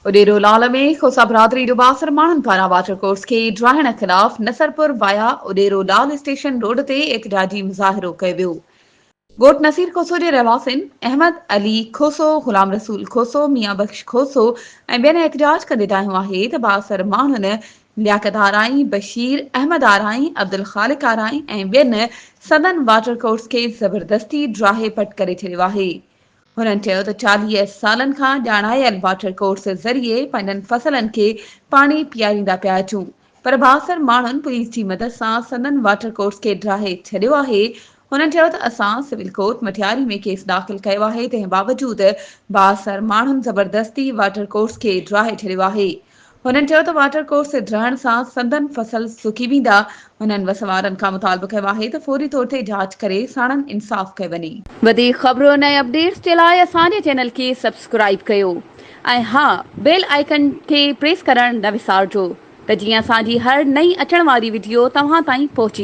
اڏيرو لال ۾ کوسا برادري جو بااثر ماڻهن پاران واٽر ڪورس کي ڊاهڻ خلاف Nasarpur via Udero Lal station road تي احتجاجي مظاهرو ڪيو ويو. ڳوٺ نصير کوسو جي رهواسين احمد علي کوسو، غلام رسول کوسو، ميان بخش کوسو ۽ ٻين احتجاج ڪندي دانهيو آهي ته بااثر ماڻهن لياقت آرائين، بشير احمد آرائين، عبدالخالق آرائين ۽ ٻين سندن واٽر ڪورس کي زبردستي ڊاهي پٽ ڪري ڇڏيو آهي. هنن چيو ته 40 سالن کان ڄاڻايل واٽر ڪورس ذريعي پنهنجن فصلن کي پاڻي پياريندا پيا اچون پر بااثر ماڻهن پوليس جي مدد سان سندن واٽر ڪورس کي ڊاهي ڇڏيو آهي. هنن چيو ته اسان سول ڪورٽ مٽياري ۾ ڪيس داخل ڪيو آهي تنهن باوجود بااثر ماڻهن زبردستي واٽر ڪورس کي ڊاهي ڇڏيو آهي. هنن چيو ته واٽر ڪورس ڊهڻ سان سندن فصل سڪي ويندا، هنن وس وارن کان مطالبو ڪيو آهي ته فوري طور تي جاچ ڪري ساڻن انصاف ڪيو وڃي. وڌيڪ خبرن ۽ اپڊيٽس جي لاء اسان جي چينل کي سبسڪرائيب ڪيو ۽ ها بيل آئيڪن کي پريس ڪرڻ نه وسارجو ته جيئن اسان جي هر نئين اچڻ واري وڊيو توهان تائين پهچي.